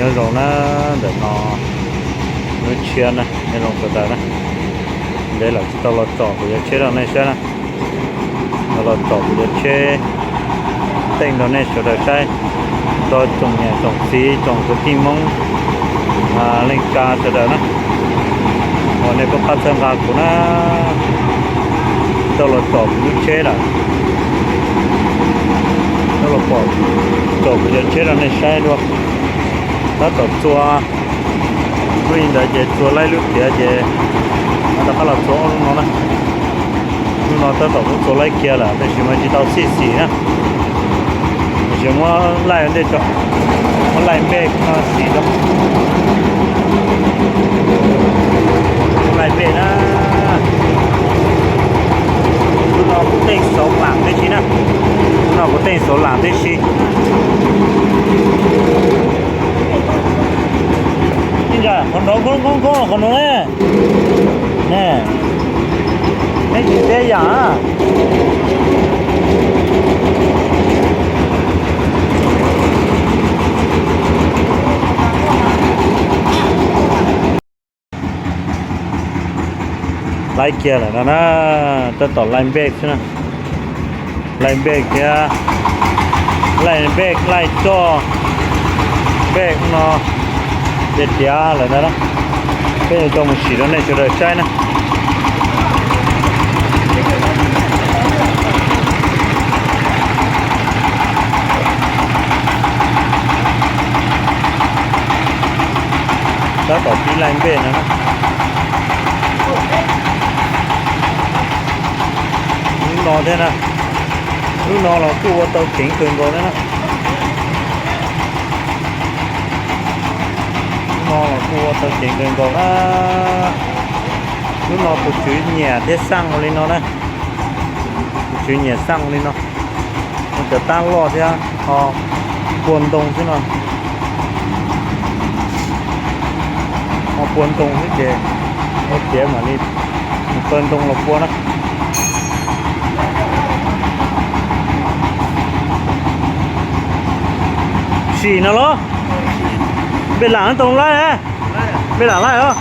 Nyob zoo na, ntawm no lub tshiab na, nyob zoo sawv daws na. Ntev lawm tsis tau los tsom kuv cov tsheb rau nej saib na. Los tsom kuv cov tsheb teej rau nej sawv daws saib, rau tsoom niam tsoom txiv tsoom kwv tij Hmoob leej tsa sawv daws na. Uas nej pab pab txhawb nqa kuv na, tau los tsom kuv lub tsheb lawm, tau los pom tsom kuv cov tsheb rau nej saib dua. Tab tom txua, lub li ntawd ces txua laib lub tiav ces rov qab los txua ob lub no na. Lub no tab tom kuj txua laib kiag lawm tab sis mas tsis tau xij xim na. Tab sis muab laij ua ntej tso, muab laij npej no xim tso. Laij npej na. Lub no kuv teej xauv lam tib si na. Lub no kuv teej xauv lam tib si. Qhov nrov nkoob nkoob nkoob qhov no ne. Ne, neb tsis teb yam. Laij kiag lawm no na, tab tom laij npej xwb na. Laij npej thiab, laij npej laij coj npej no, tiav tiav lawm ntawd na. Peb yuav coj mus sim rau nej sawv daws saib na. Tab tom pib laij npej no na. Lub no thiab na, lub no los kuj ua tau ceev kawg nkaus thiab na. Lub no los kuj ua tau ceev kawg nkaus na. Lub no tus tswv nyiam thiab xaj ua li no na. Tus tswv nyiam xaj ua li no. Ua cov tab loj thiab ho pua ntoo xwb no. Ho pua ntoo xwb ces ua tiav mam li mus kaw ntoo los pua na. Sim no los? Npej lam tau laij, npej lam laij os.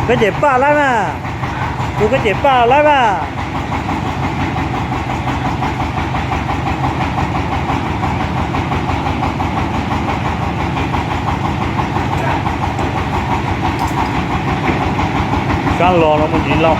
Koj cem paj laij mas, tus koj cem paj laij mas. Sab los no mus ntsis lauj.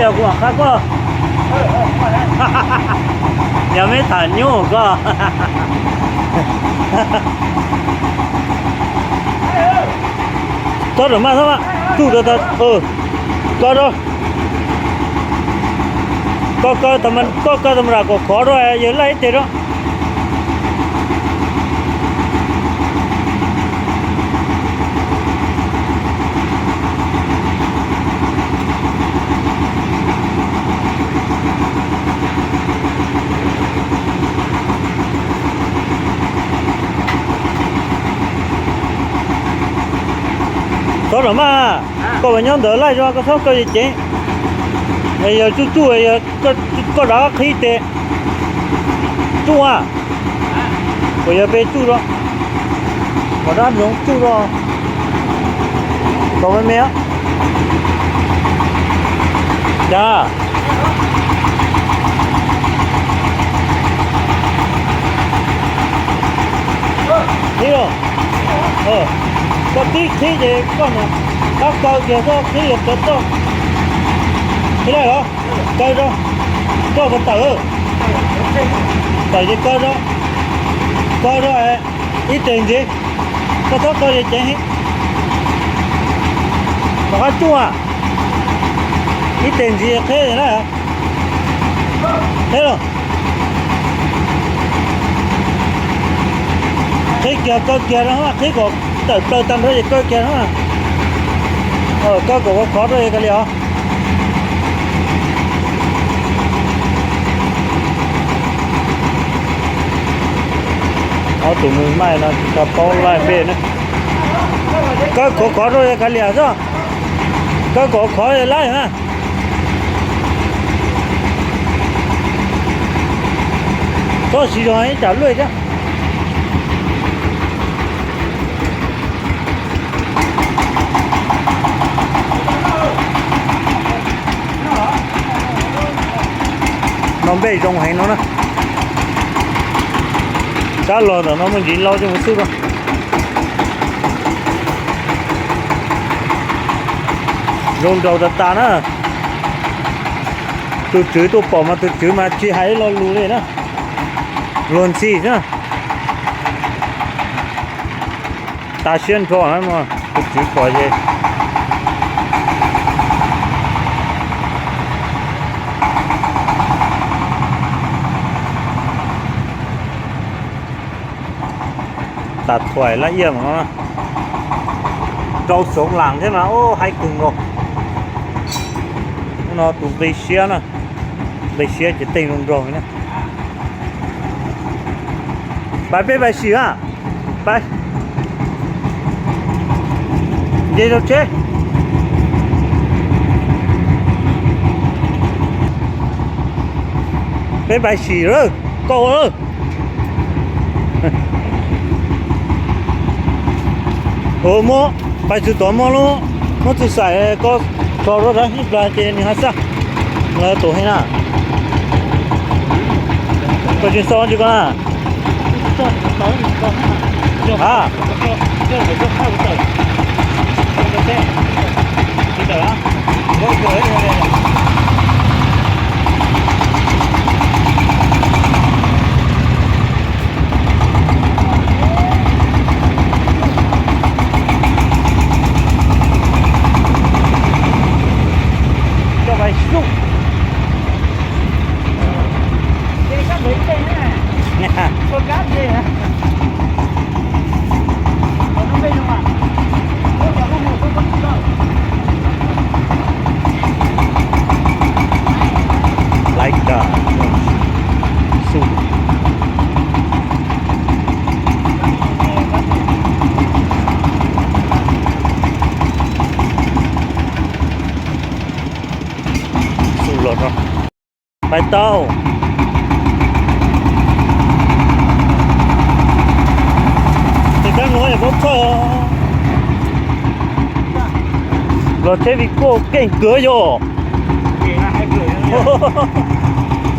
Yog kuv mam qab koj. Yog meb tham nyuj koj. Txhob ram maj, txhob maj, tsuj rau, kaw rau. Koj kaw, koj kaw tau mas ram kom khov rau, yawg laij ib teg rau. Txhob ram maj, koj mas nyob ntawd laij zoo, koj txhob kaw ceev. Yog tsuj tsuj, koj rov qhib tes. Tsuj a, kuv yog peb tsuj rau, kom dab ntxoov tsuj rau, tau me me. Cas, qhib los, koj tib qhib ces koj mus, koj kaw kiag koj qhib yog cov toj. Qhib laij los, kaw rau, koj puas tawm? Tawm ces kaw rau, kaw rau, ib teg ntxiv, koj txhob kaw ceev, rov qab tsuj a, ib teg ntxiv qhib na. Qhib kiag kaw kiag no, qhib kom tawm plaws tag nrho ces kaw kiag no. Kaw kom khov khov rau es kav liam os. Ob tug nws maij no tsis tau paub laij npe na. Kaw khov khov rau es kav liam xwb. Kaw kom khov laij na. Txhob siv zog ib tsam luaj thiab. No npej zoo heev no na. Sab los ntawm no muaj ntsis lau coj mus xwb na. Zoo nraug tas tas na. Tus tswv tuaj pom mas tus tswv mas tsis hais ib lo lus li na. Luag ntxhi xwb. Tas siab nrho na, tus tswv pom ces tas thuam laj iaj no. Rau Xoov Las thiab mas ub haib kawg nkaus. Ub no tus nqi siab na, nqi siab ces tej zoo nraug na. Pais peb pais sim a, pais. Nce rau tsheb. Peb pais sim lawm, koj lawm. Ua muab pais txug tod muab lub, muab txug xaim ko tso rau dab ib plag ces nws haj xaj los tus heev na. Koj tsis xauj tsis koj na. A, coj pais xub. Laiv kas xub. Xub los no. Pais tau. Ces kab nuav es puab txhawj los tsheb Vigo keej kawg yog.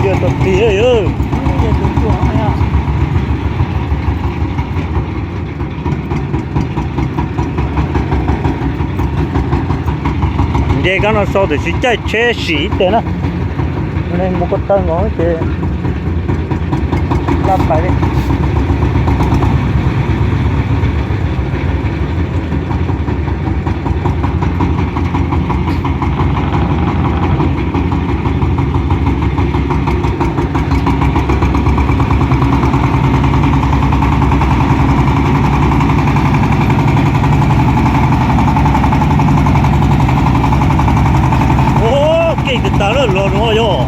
Yog tau tis. Nce kab no sau tam sim caij tsheb sim ib teg na. Mus ko taw nkaus ces laj pais li. Ua keej tas tas lawm los no yog.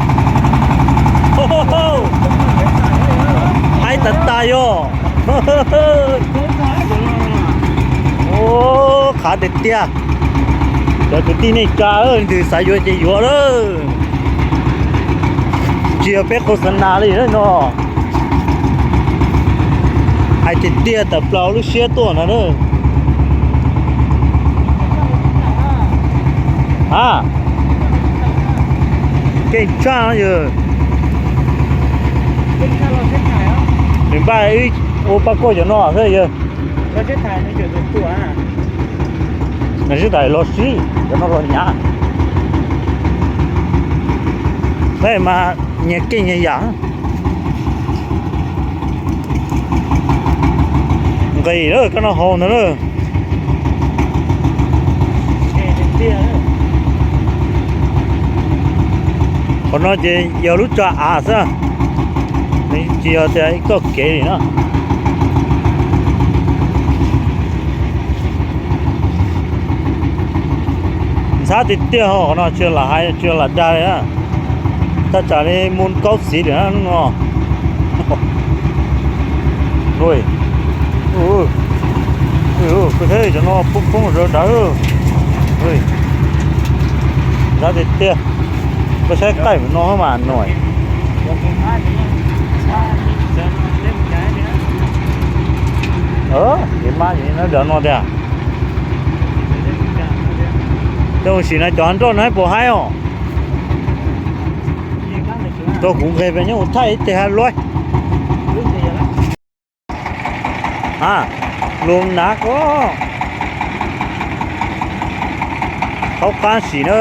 Haib tas tas yog. Ua qhav tiag tiag. Cov kwv tij neej tsa, leej twg xav yuav ces yuav lawm. Tsis yog peb qhua xa nas li no. Hais tiag tiag tawm plaws lub siab tuaj no na. A, keej tshaj yog. Nws npaj ib ua pab koj cov no xwb yog. Nws sib tham los sib, cov no los nyav. Peb mas nyias keej nyias yam. Nqis lawm, koj no haus ntag lawm. No ces yog lub tsag av xwb, tsis yog tias ib txoj kev li na. Ntxhab tiag tiag, qhov no tsis lam hais tsis lam dag li na. Thaj tsam li mus kaub txiv lawm na hnub no. Kuv thiab cov no poob poob rau dawv. Ntxhab tiag tiag. Koj saib qaij no mas no. Ces mab ces nyob dawm no tiag. Cov sim no cov hav nroj no puas haib os? Rau kuv nqes pem nyob kuv thaij ib teg hav luaj. A, lus nav ko, qaub qab sim na.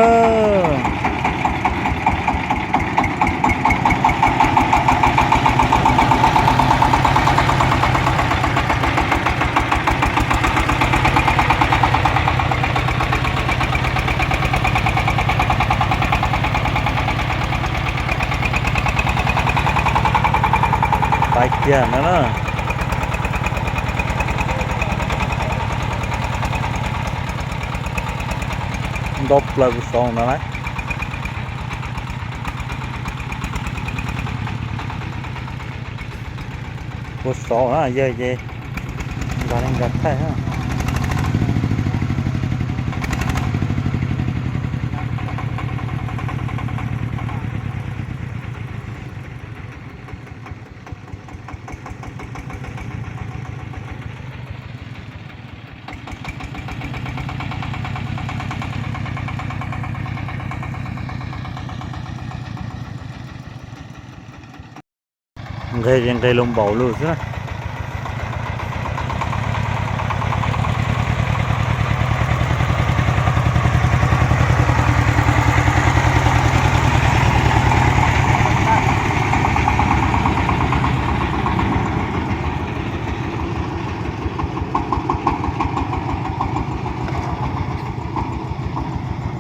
Pais kiag ntawd na. Ntau plaws kuv xov no na. Kuv xov na yawg ces nkag li nkag thaij na. Nqes ces nqes los npaum lawm xwb na.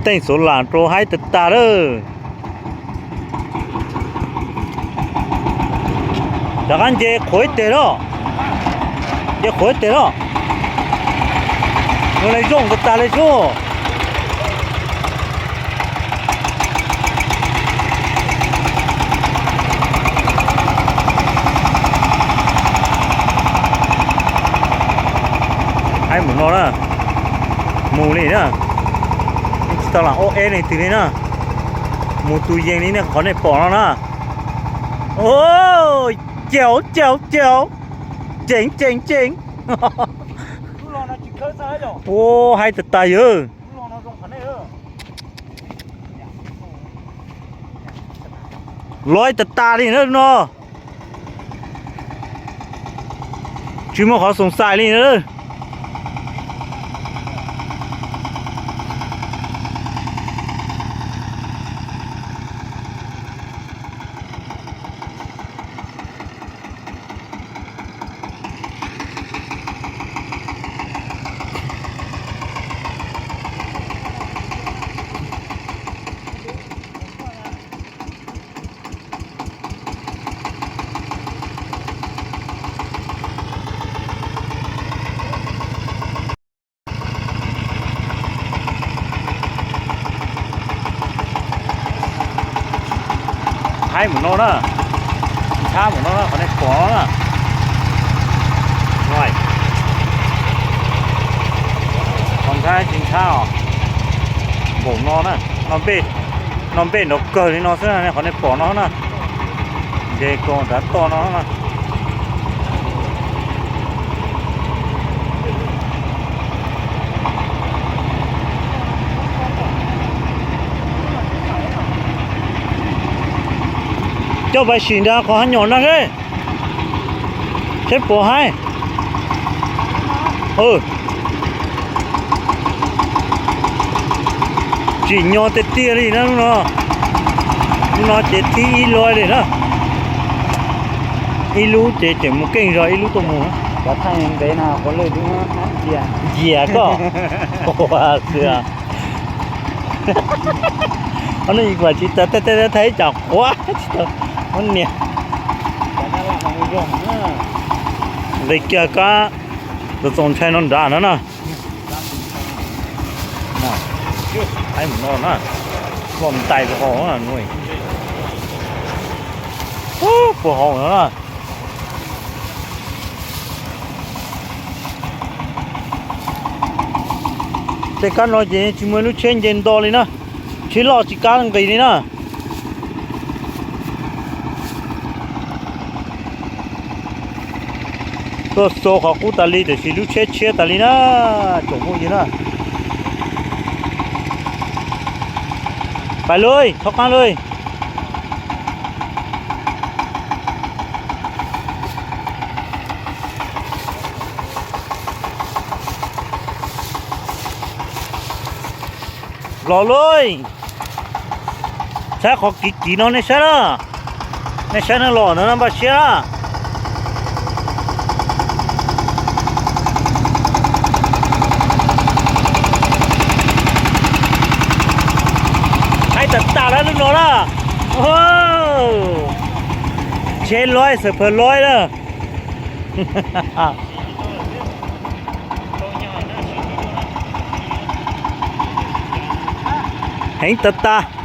Teej xuv lam rau haib tag tag lawm. Rov qab nce qhuav ib teg lawm. Nce qhuav ib teg lawm. Nws zoo tag tag li xwb. Haib mus no na. Mus li na. Tsis tau lam ob eb leej twg li na. Mus tus yees li nej qhov nej pom no na. Caum caum caum. Ceev ceev ceev. Ua haib tag tag yawg. Loj tag tag li na no. Tsis muaj qhov xoom xais li na. Haib mus no na. Tsis ntshab mus no na, qhov nej pom no na. Qhov ntshab tsis ntshab os. Npaum no na, no npej nrov kawg li no xwb na, qhov nej pom no na. Nce ko nrad toj no na. Coj pais sim nrad qhov hav nyom na seb, seb puas haib. Tsim nyog tiag tiag li na lub no. Lub no ces thib ib lub li na. Ib lub ces tseem mus keej zog ib lub tuaj mus. Cov thaij ntev no quav lwj twb ntxias koj. Ua xwb. Ob hnub ib vas tsis tau, tej tej thaij ib tsam quav tsis tau. Ob niam, nqis kiag kab txaus ntshai no nrad no na. Mus no na, loj ntais rau hauv no, puag hauv no na. Tej kab no ces tsis muaj lub tsheb nce nto li na, tsheb loj tsis kav nqis li na. Tuaj xua qhov qub tas li tiam sis lub tsheb tshiab tas li na, tsoom phooj ywg na. Pais lauj, thov qab lauj. Los lauj, saib qhov kiv kiv no nej saib na, nej saib no los no npaj siab na. Haib tas tas lawm lub no na. Tsheb loib, surprise loib na. Heev tas tas.